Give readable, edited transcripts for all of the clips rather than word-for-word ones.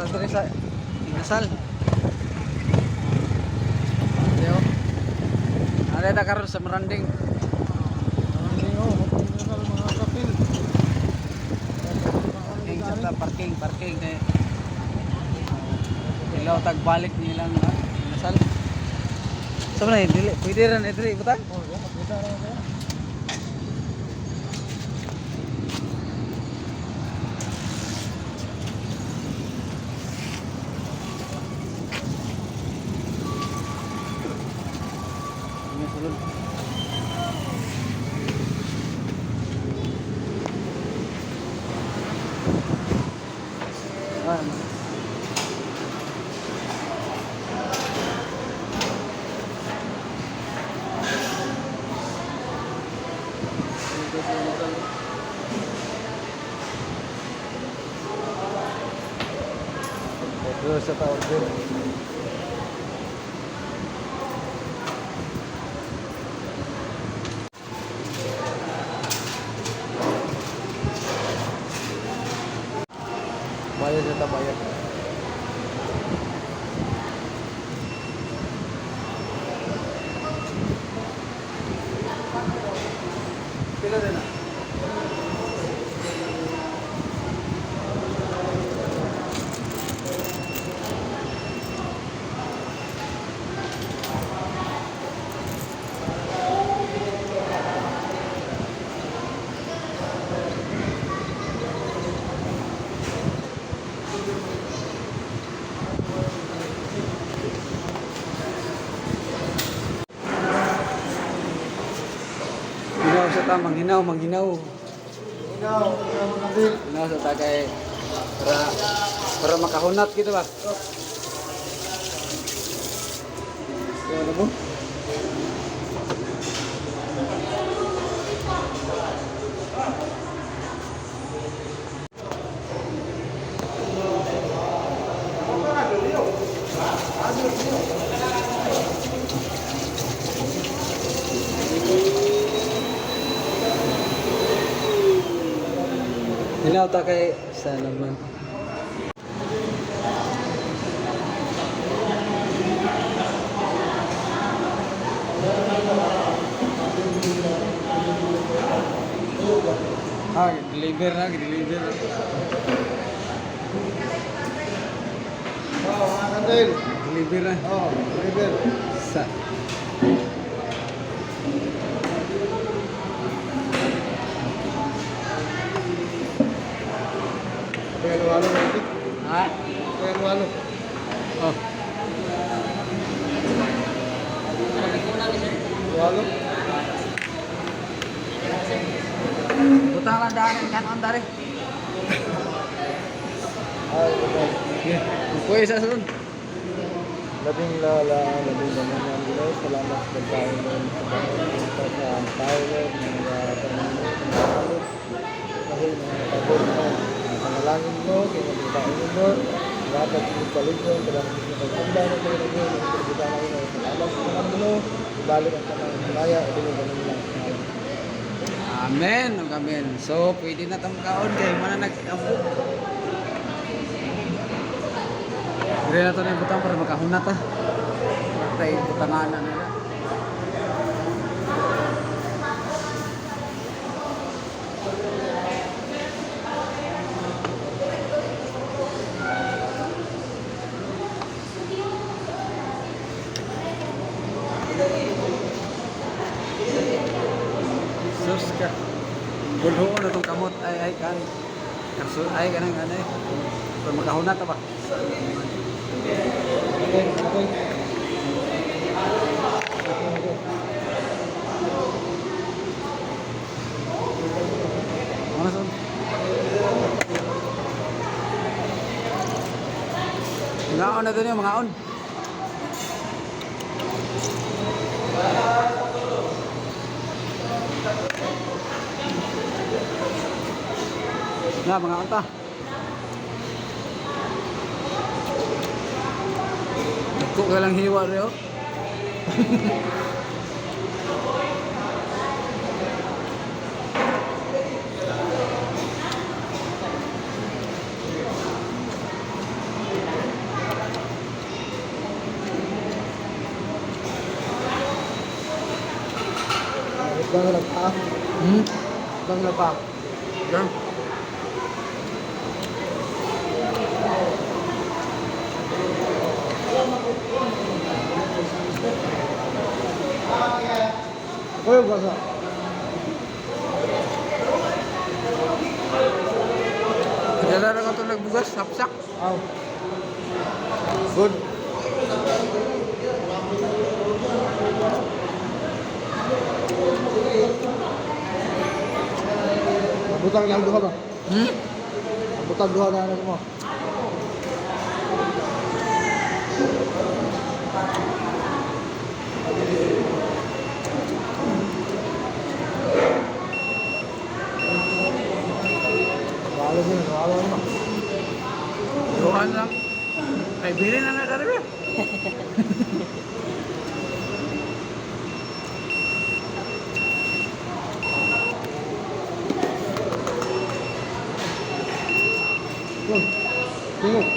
Diri sa Inasal. Diyo. Are ta karon sa Maranding. Parking sa ta, parking, parking kay ilaw tag balik nilang Inasal. Sa man dili pwede ra ni diri butang. Ini sulod. Ah. Order sa ta order. Bayad sa ta bayad. Pila din ah? Hinaw sa ta, manghinaw, manghinaw. Ikaw, ikaw mga bil. Hinaw sa ta kay para para makahunat gitu ba? So, ano mo? Hinaw ta kay sa naman. Ah, deliver na, deliver na. Oh, mga kandil. Deliver na. Oh, deliver. Sa. Pero halo na. Ha? Pero halo. Oh. Halo. Butang lang daan kan on tare. Ay, okay. Yeah. Kuy sa sun. Labing lala, labing banganan, Ginoo, salamat sa pagkain mo, sa pagkain sa tao, Lord, mga pamilya, mga kalot, dahil mga pagod mo, panalangin mo, kay mapagkain mo, Lord, dapat mo kaligyan, kailangan mo pag-anda ng mga naging, mga pagkain mo, salamat sa mga Ginoo, ibalik ang tamang malaya, o dinaganan lang. Amen, ug amen. So, pwede na tong kaon kay mana nag-abo. Dire na to na yung butang para makahunat ta. Tay butangan na nila. Sus ka. Bulho na tong kamot ay ay kan. Karso ay kanang anay. Para makahunat ta ba? Okay, okay. Ano son? Mga na to niyo, mga on. Na, mga on ta. Dagko ka lang hiwa rin, oh. Bangla pa. Bangla pa. Yan. Ako yung gasa. Dala ra ka itong nagbugas, sapsak. Aw. Good. Butang lang duha ba? Hmm? Butang duha na ano mo. Walo din, walo mo. Duhan lang. Ay, bili na na karibe. Yun. Tingog.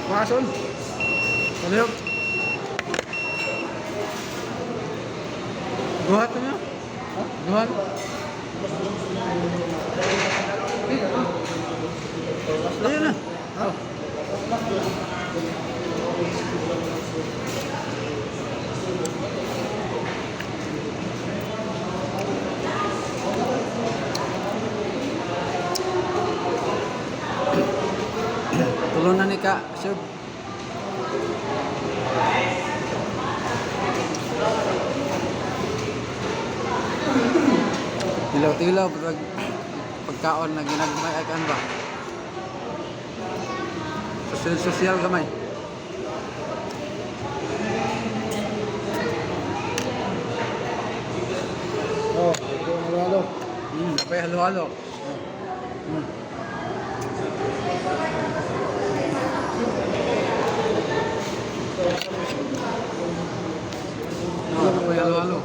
Mason. Palihog. Duhat na niya. Duhat. Ayun na. Oh. Tulon na ni ka, sir. Tilaw-tilaw pag pagkaon na ginagmay ay kan ba? Sosyal sosyal gamay. Oh, ito ang halo. Napay halo-halo. No, napay halo-halo.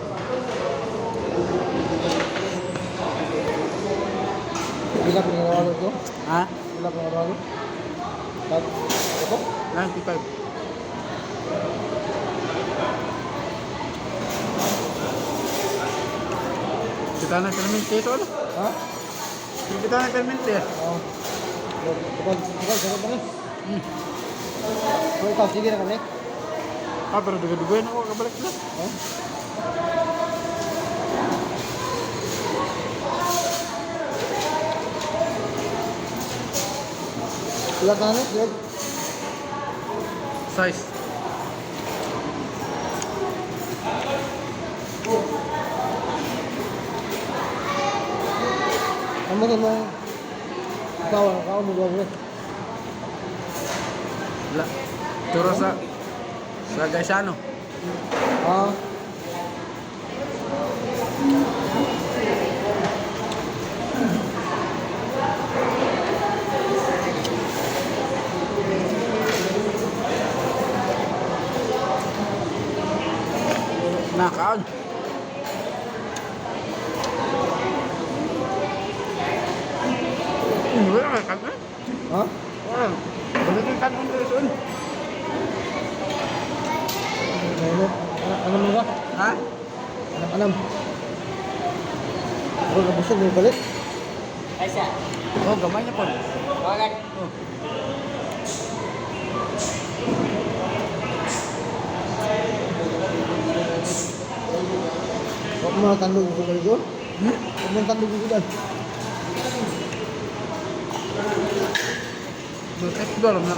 Pila ko ng halo ko? Ha? Pila ko ng halo? Tag, ito? 95. Kita na permente ito, ano? Ha? Kita na permente. Oh. Tukal, tukal, sarap na ni. So, ikaw, sige na kami. Ah, pero dugo-dugoy na ako, kabalik na. Oh. Pila ka na, Greg? Size. Ano mo mong ikaw, ang kao mo gawin? La. Turo sa Gaisano. Ah. Nakaon. Wala ka kan? Ha? Wala. Balikin kan kung tuloy. Ano? Ano mo ba? Ha? Anam, anam. Ako nabusog mo balik. Oh, gamay na po. Oh. Huwag mo natandog ko balik doon. Hmm? Huwag mo natandog ko doon. Mag-explore na.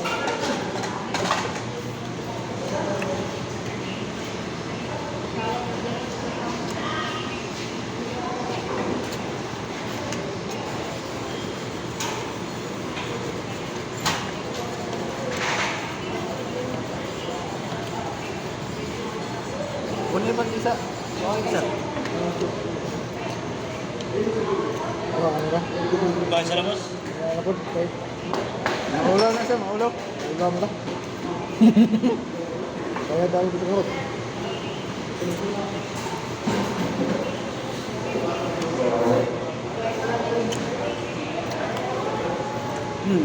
Kunin ba isa? Okay, isa. Ano ano ka? Ba sila, boss? Ano po? Okay. Maulaw na siya, maulaw. Wala mo na. Kaya dahil dito ko.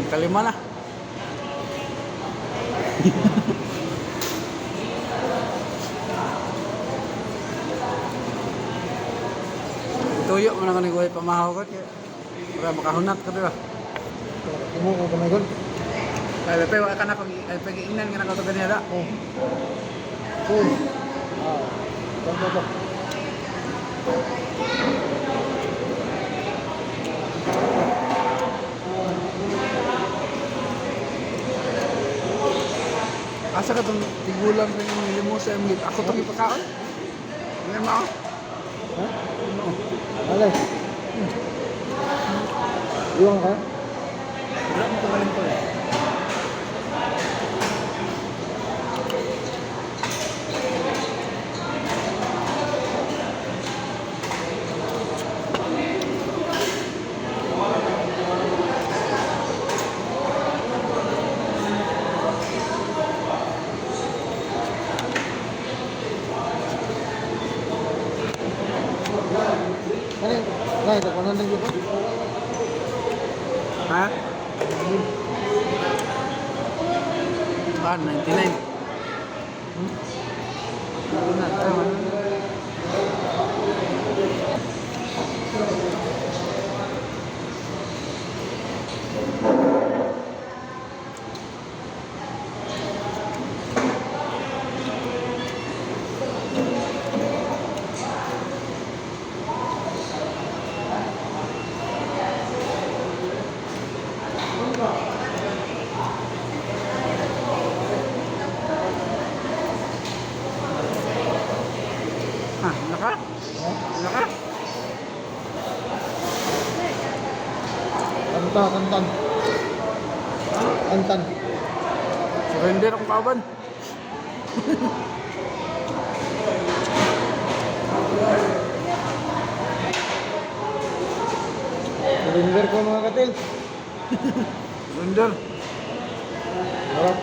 Kalima na. Tuyo mo na ko ni pamahaw ko. Kaya para makahunat ka, di ba? Imo ko kamay gud. Ay, pe, wala ka na pag, ay, pag-iingnan ka na ko ganyan. Oh. Cool. Ah. Tama ba? Asa ka itong tigulang sa imong limo sa imong ako itong ipakaon? Ngayon mo ako? Ha? Alay. Iwan ka? Wala mo kagaling ko eh. Ano yun? Nay, tagwanan lang yun. Ha? Ah, 99. Hmm? Na, tama. Ah, naka? Ha? Naka? Kanta, kantan. Kantan. Surrender akong kauban. Surrender ko, mga katil. Surrender. Harap.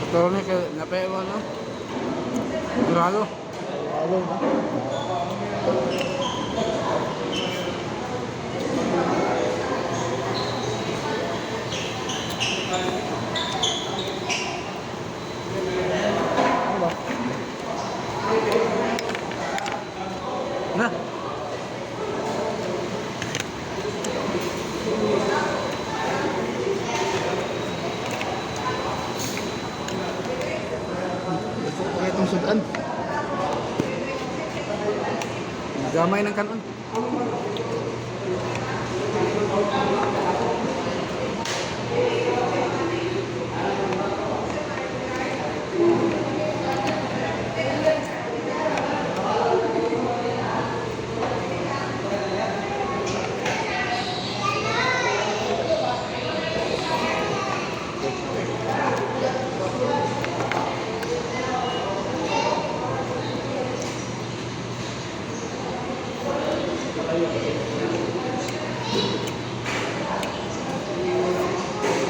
Totoo ni kay napewa no. Duralo. Halo na. Ano ba? Na. Gusto ko pa itong sudan. Gamay ng kanon.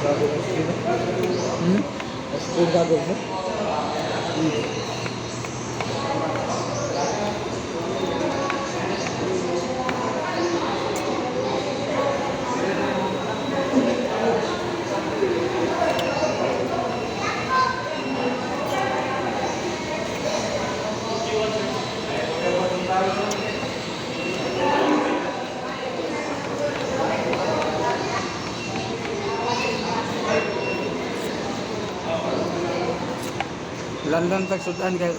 Gagawin mo sino? Hmm? Mas gagawin mo? Landan tag sudan kay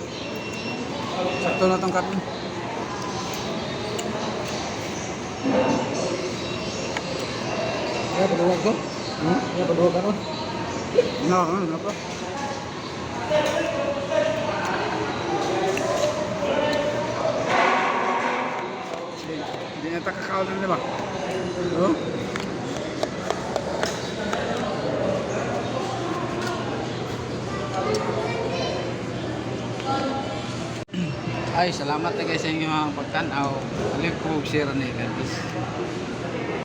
sakto na tong kanon. Kaya paduwag ko? Hmm? Kaya paduwag ka nun? No, no, no pa. Hindi na takakaon na, di ba? No? Ay, salamat na guys sa inyong mga pagtanaw. Alip ko share ni guys.